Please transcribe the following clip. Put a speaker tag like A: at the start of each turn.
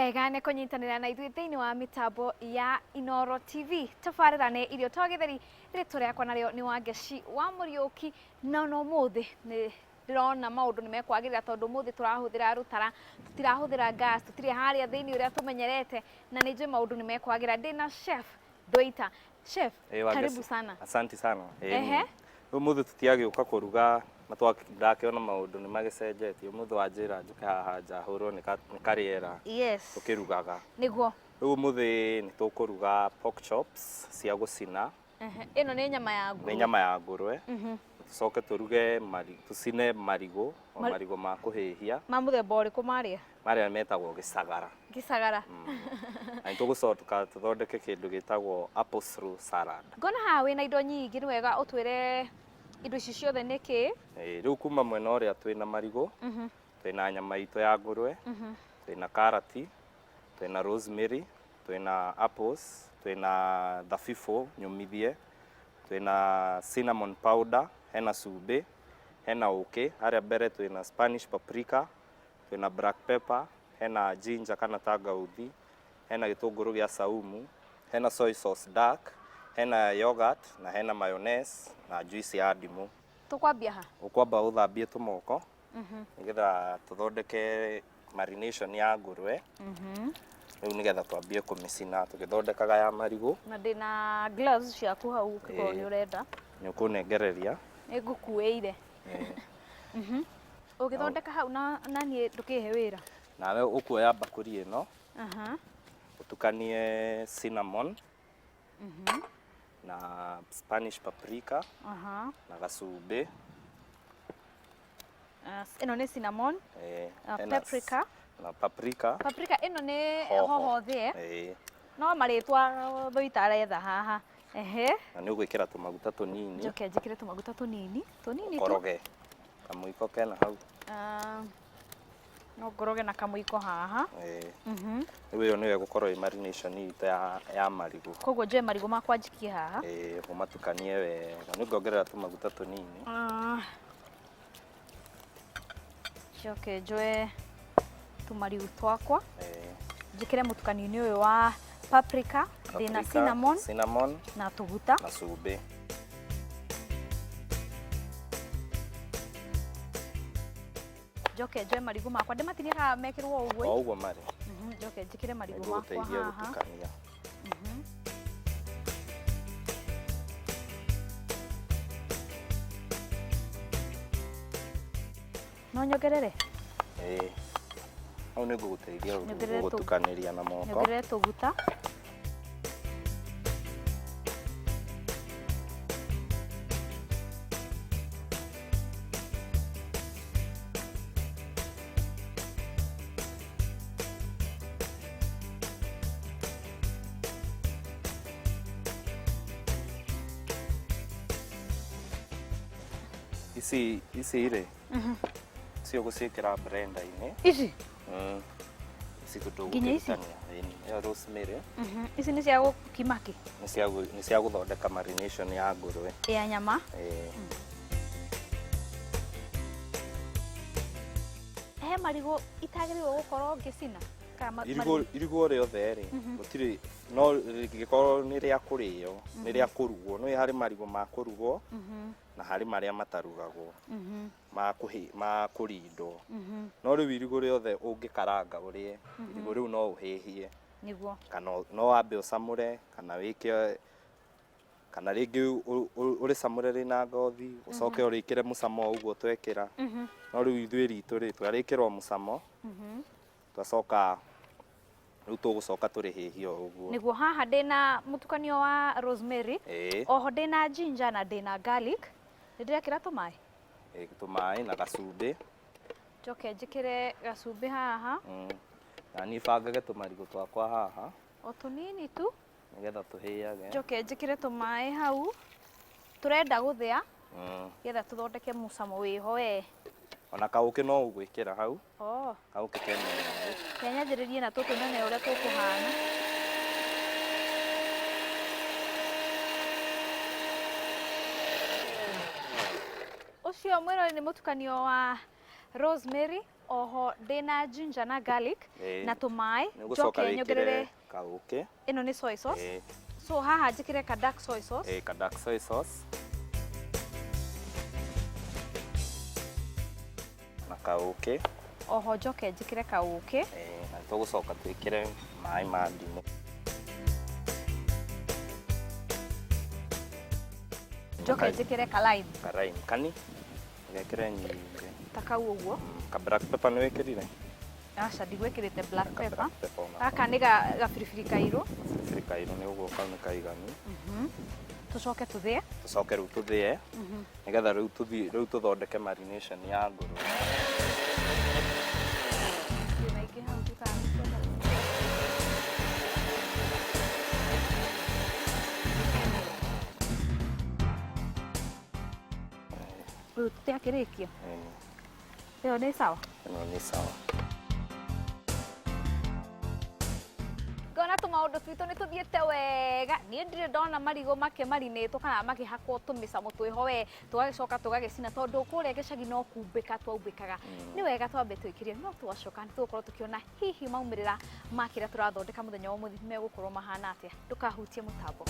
A: Wega nĩ kũnyitanĩra na ithuĩ thĩinĩ wa mĩtambo ya Inooro TV. Tabarĩra nĩ Irio to Gĩtheri, rĩtwa rĩakwa narĩo nĩ Wangeci wa Mũriũki, na ona ũmũthĩ nĩ ndĩrona maũndũ nĩ mekwagĩrĩra tondũ ũmũthĩ tũrahũthĩra rũtara, tũtirahũthĩra gas, tũtirĩ harĩa thĩinĩ ũrĩa tũmenyerete, na nĩ njũĩ maũndũ nĩ mekwagĩra. Ndĩna chef Thwaita. Chef,
B: Ĩĩ,
A: karibu
B: Wangeci.
A: sana.
B: Asante sana. Ĩĩ,
A: Ehe.
B: Ũmũthĩ tũtiagĩũka kũruga na ndakĩona maũndũ nĩ magĩcenjetie. Ũmũthĩ wanjĩra njũke haha nja hũrwo nĩ karĩera tũkĩrugaga.
A: Nĩguo.
B: Rĩu ũmũthĩ nĩ tũkũruga pork chops cia gũcina.
A: Ehe. Ĩno nĩ nyama ya
B: Nĩ
A: ngũrwe.
B: nyama ya ngũrwe. Tũcoke tũruge tũcine marigũ, o marigũ ma kũhĩhia.
A: Ma mũthemba ũrĩkũ marĩa?
B: Marĩa metagwo gĩcagara.
A: Gĩcagara.
B: Na nĩ tũgũcoka tũthondeke kĩndũ gĩtagwo apple slaw salad.
A: Ngona haha wĩna indo nyingĩ, nĩ wega ũtwĩre indo ici ciothe nĩ kĩ?
B: Ĩĩ, rĩu kuma mwena ũrĩa twĩna marigũ, twĩna nyama itũ ya ngũrwe, twĩna karati, twĩna rosemary, twĩna apples, twĩna thabibũ nyũmithie, twĩna cinnamon powder, hena cumbĩ, hena ũkĩ, harĩa mbere twĩna Spanish paprika, twĩna black pepper, hena ginger kana tangauthi, hena gĩtũngũrũ gĩa saumu, hena soy sauce dark, hena yoghurt na hena mayonnaise na juice ya ndimũ.
A: Tũkwambia ha?
B: Ũkwamba ũthambie tũmoko nĩgetha tũthondeke marination ya ngũrwe. Rĩu nĩgetha twambie kũmĩcina tũgĩthondekaga ya marigũ.
A: Na ndĩna gloves ciaku hau ũngĩkorwo nĩ ũrenda.
B: Nĩ ũkũnengereria.
A: Nĩ ngũkuĩire. Ũgĩthondeka hau na niĩ ndũkĩhe wĩra.
B: Nawe ũkuoya mbakũri ĩno, ũtukanie cinnamon na Spanish paprika na gacumbĩ.
A: Ĩno nĩ cinnamon, paprika.
B: Na paprika.
A: Paprika ĩno nĩ hoho thĩe. No marĩtwa Thũita aretha haha. Ehe.
B: Na nĩ ũgwĩkĩra tũmaguta tũnini.
A: Njoke njĩkĩre tũmaguta tũnini. Tũnini tu.
B: Ũkoroge. Kamũiko kena hau.
A: No ngoroge na kamũiko haha.
B: Rĩu ĩyo nĩyo ĩgũkorwo ĩ marination itũ ya marigũ.
A: Koguo njoe marigũ makwa njikie haha.
B: Ĩĩ, ũmatukanie wega. Nĩ nguongerera tũmaguta tũnini.
A: Njoke njoe tũmarigũ twakwa. Njĩkĩre mũtukanio-inĩ ũyũ wa paprika, ndĩna cinnamon,
B: cinnamon
A: na tũguta
B: na cumbĩ.
A: Njoke njoe marigũ makwa ndĩmatinie kana mekĩrwo o ũguo?
B: O ũguo marĩ.
A: Njoke njĩkĩre marigũ makwa
B: Nĩngũgũteithia
A: haha.
B: gũtukania.
A: No nyongerere?
B: Ĩĩ. Hau nĩ ngũgũteithia
A: Nyongerere
B: gũtukanĩria na moko.
A: Nyongerere tũguta.
B: Ici ici rĩ ici ũgũciĩkĩra blender-inĩ.
A: Ici?
B: Ici tondũ
A: Nginya ici?
B: ũgũkĩrutania. Ĩni, ĩyo rosemary.
A: Ici nĩ cia gũkima kĩ?
B: Nĩ cia gũthondeka marination ya ngũrwe.
A: Ya nyama.
B: Ĩĩ.
A: He marigũ itagĩrĩirwo gũkorwo ngĩcina? Kana
B: Irigũ
A: marigũ?
B: Irigũ rĩothe rĩ, gũtirĩ no rĩngĩkorwo nĩ rĩa kũrĩo, nĩ rĩa kũrugwo. Nĩ harĩ marigũ ma kũrugwo na harĩ marĩa matarugagwo, ma kũhĩ ma kũrindwo. No rĩu irigũ rĩothe ũngĩkaranga ũrĩe, irigũ rĩu no ũhĩhie.
A: Nĩguo.
B: Kana no wambe ũcamũre, kana wĩke kana rĩngĩ ũrĩcamũre rĩna ngothi, ũcoke ũrĩkĩre mũcamo o ũguo twekĩra. No rĩu ithuĩ ritũ rĩ, twarĩkĩra o mũcamo, twacoka rĩu tũgũcoka tũrĩhĩhie o ũguo.
A: Nĩguo haha ndĩna mũtukanio wa rosemary,
B: Ĩĩ.
A: oho ndĩna ginger na ndĩna garlic. Nĩ ndĩrekĩra tũmaĩ?
B: Ĩĩ, tũmaĩ na gacumbĩ.
A: Njoke njĩkĩre gacumbĩ haha.
B: Na niĩ bangage tũmarigũ twakwa haha.
A: O tũnini tu.
B: Nĩgetha tũhĩage.
A: Njoke njĩkĩre tũmaĩ hau. Tũrenda gũthĩa. Nĩgetha tũthondeke mũcamo wĩho we.
B: Ona kaũkĩ no ũgwĩkĩra hau.
A: Oh.
B: Kaũkĩ ke mũno.
A: Reke nyanjĩrĩrie na tũtũ nyone ũrĩa tũkũhana. Ũcio mwĩrori nĩ mũtukanio wa rosemary. Oho ndĩna ginger na garlic na tũmaĩ.
B: Nĩ ũgũcoka
A: Njoke
B: wĩkĩre
A: nyongerere
B: kaũkĩ.
A: Ĩno nĩ soy sauce. So haha njĩkĩre ka dark soy sauce.
B: Ĩĩ, ka dark soy sauce na kaũkĩ.
A: Oho njoke njĩkĩre kaũkĩ.
B: Ĩĩ, na tũgũcoka twĩkĩre maĩ ma ndimũ.
A: Njoke njĩkĩre ka lime.
B: Ka lime kani gekĩre nyingĩ.
A: Ta kau ũguo.
B: Ka black pepper nĩ wĩkĩrire?
A: Aca, ndigwĩkĩrĩte black
B: Ka
A: pepper.
B: Black pepper onako.
A: Gaka nĩ gabiribiri kairũ.
B: Biribiri kairũ nĩ ũguo, kau nĩ kaiganu.
A: Tũcoke tũthĩe.
B: Tũcoke rĩu tũthĩe nĩgetha rĩu tũthiĩ rĩu tũthondeke marination ya ngũrwe.
A: Kwĩna ingĩ hau. Rĩu tũtiakĩrĩkia.
B: Ĩĩ.
A: Ĩyo nĩ sawa.
B: Ĩno nĩ sawa.
A: Ngona tũmaũndũ twitũ nĩ tũthiĩte wega. Niĩ ndirĩ ndona marigũ makĩmarinĩtwo kana makĩhakwo tũmĩcamo twĩho we, tũgagĩcoka tũgagĩcina, tondũ kũrĩa gĩcagi no kumbĩka twaumbĩkaga. Nĩ wega twambe twĩkĩrie, no twacoka nĩ tũgũkorwo tũkĩona hihi maumĩrĩra ma kĩrĩa tũrathondeka mũthenya wa ũmũthĩ megũkorwo mahana atĩa. Ndũkahutie mũtambo.